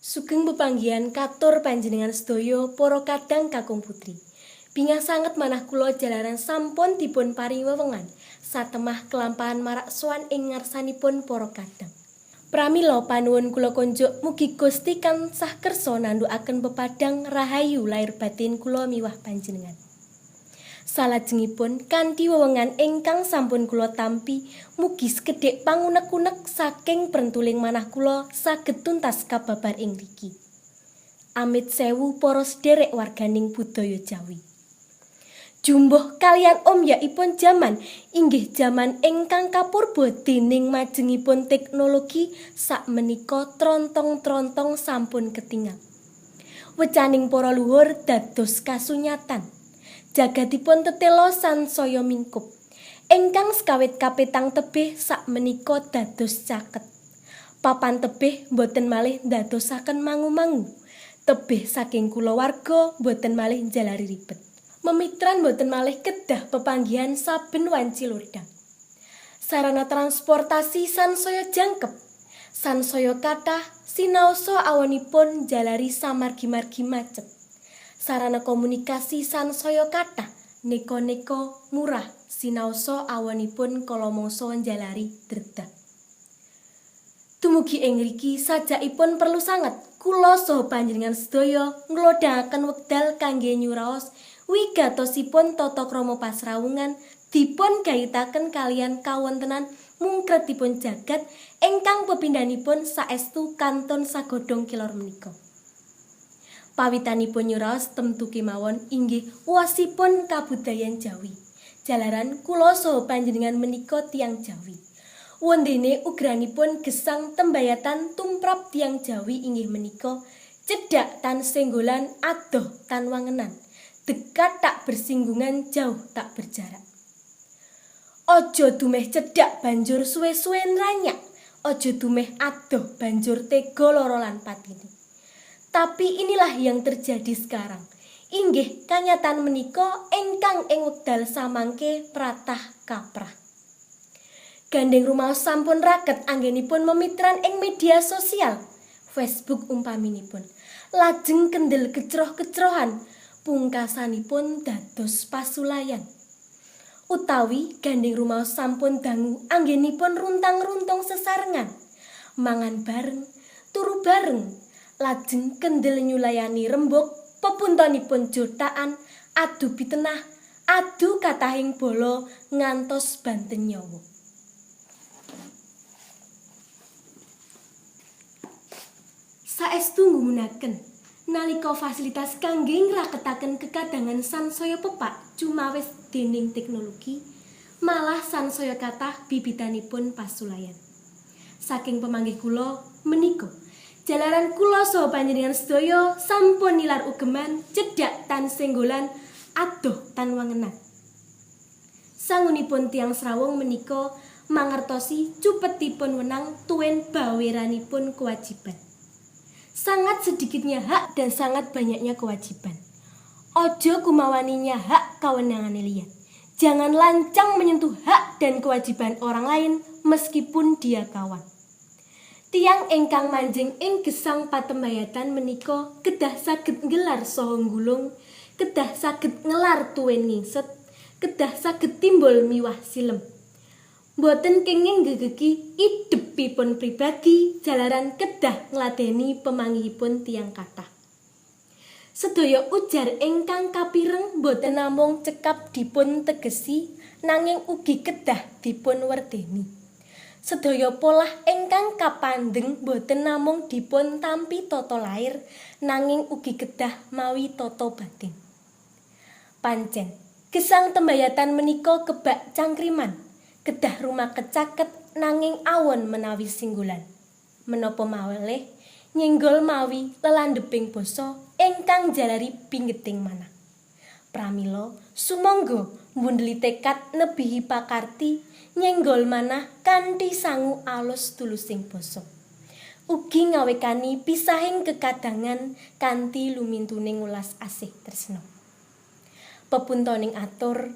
Sugeng pepanggihan katur panjenengan sedaya para kadang kakung putri. Bingah sanget manah kula jalaran sampun dipun paringi wewengan satemah kelampahan marak sowan ing ngarsanipun para kadang. Pramila panuwun kula konjuk mugi Gusti tansah kersa nandhukaken pepadang rahayu lair batin kula miwah panjenengan. Salajengipun kanthi wewengan ingkang sampun kula tampi mugi sekedhik pangunek-unek saking prentuling manah kula saged tuntas kababar ing riki. Amit sewu para sederek warganing budaya Jawi. Jumbuh kaliyan omyakipun jaman inggih jaman ingkang kapurba dening majengipun teknologi sakmenika trontong-trontong sampun ketingal. Wecaning para luhur dados kasunyatan. Jagatipun tetela sansaya mingkup. Ingkang sekawit kapetang tebih sakmenika dados caket. Papan tebih boten malih ndadosaken mangu-mangu. Tebih saking kulawarga boten malih njalari ribet. Memitran boten malih kedah pepanggihan saben wanci lodhang. Sarana transportasi sansaya jangkep, sansaya kathah sinaosa awonipun njalari samargi-margi macet. Sarana komunikasi sansaya kathah, neka-neka murah sinaosa awonipun kala mangsa njalari dredah. Dumugi ing ngriki sajakipun perlu sanget kula saha panjenengan sedaya nglodhangaken wekdal kangge nyuraos wigatosipun tata krama pasrawungan dipun gayutaken kaliyan kawontenan mungkretipun jagat ingkang pepindhanipun saestu kantun sagodhong kelor menika. Pawitanipun nyuraos temtu kemawon inggih wosipun kabudayan Jawi. Jalaran kula saha panjenengan menika tiyang Jawi. Wondene ugranipun gesang tembayatan tumrap tiyang Jawi inggih menika cedhak tan senggolan, adoh tan wangenan, dekat tak bersinggungan, jauh tak berjarak. Aja dumeh cedhak banjur suwe-suwe nranyak, aja dumeh adoh banjur tega lara lan patine. Tapi inilah yang terjadi sekarang. Inggih kanyatan menika ingkang ing wekdal samangke pratah kaprah. Gandeng rumaos sampun raket anggenipun memitran ing media sosial, Facebook umpaminipun. Lajeng kendel kecroh-kecrohan, pungkasanipun dados pasulayan. Utawi gandeng rumaos sampun dangu anggenipun runtang-runtung sesarengan, mangan bareng, turu bareng, lajeng kendel nyulayani rembug pepuntonipun jotaan, adu pitenah, adu katahing bala ngantos banten nyawa. Saestu nggumunaken nalika fasilitas kangge ngraketaken kekadangan sansaya pepak cumawis dening teknologi, malah sansaya kathah bibitanipun pasulayan. Saking pemanggih kula menika, jalaran kula saha panjenengan sedaya sampun nilar ugeman cedhak tan senggolan, adoh tan wangenan. Sangunipun tiyang srawung menika mangertosi cupetipun wenang tuwin baweranipun kewajiban. Sangat sedikitnya hak dan sangat banyaknya kewajiban. Ojo kumawaninya hak kawenangane liyan. Jangan lancang menyentuh hak dan kewajiban orang lain meskipun dia kawan. Tiyang ingkang manjing ing gesang patembayatan menika kedah saged nggelar saha nggulung, kedah saged ngelar tuwin ngingset, kedah saged timbul miwah silem. Mboten kenging nggegegi idepipun pribadi jalaran kedah ngladeni pemanggihipun tiyang kathah. Sedaya ujar ingkang kapireng mboten namung cekap dipun tegesi nanging ugi kedah dipun werdeni. Sedaya polah ingkang kapandheng boten namung dipun tampi tata lair nanging ugi kedah mawi tata batin. Pancen gesang tembayatan menika kebak cangkriman, kedah rumaket caket nanging awon menawi singgulan. Menapa malih nyenggol mawi lelandheping basa ingkang njalari pinggeting manah. Pramila sumangga mbundeli tekad nebihi pakarti nyenggol manah kanthi sangu alus tulusing basa. Ugi ngawekani pisahing kekadangan kanthi lumintuning welas asih tresna. Pepuntoning atur,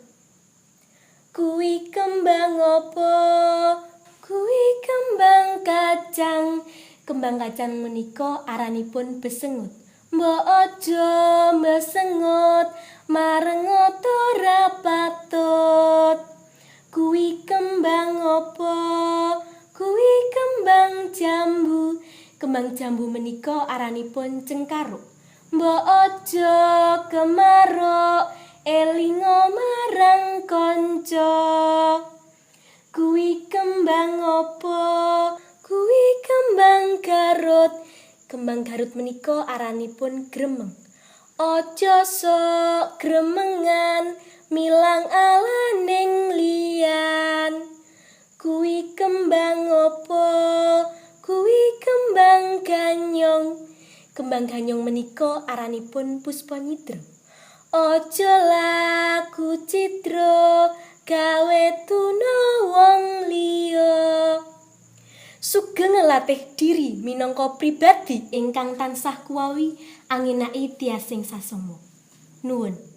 kuwi kembang apa? Kuwi kembang kacang. Kembang kacang menika aranipun besengut. Mbok aja besengut, marengot ora patut. Kuwi kembang apa? Kuwi kembang jambu. Kembang jambu menika aranipun cengkaruk. Mbok aja kemaruk, elinga marang kanca. Kuwi kembang apa? Kuwi kembang garut. Kembang garut menika aranipun gremeng. Aja sok gremengan, milang alaning liyan. Kuwi kembang apa? Kuwi kembang ganyong. Kembang ganyong menika aranipun puspa nyidra. Aja laku cidra, gawe tuna wong liya. Sugeng ngelatih diri minangka pribadi ingkang tansah kuwawi anginaki tiasing sasama. Nuwun.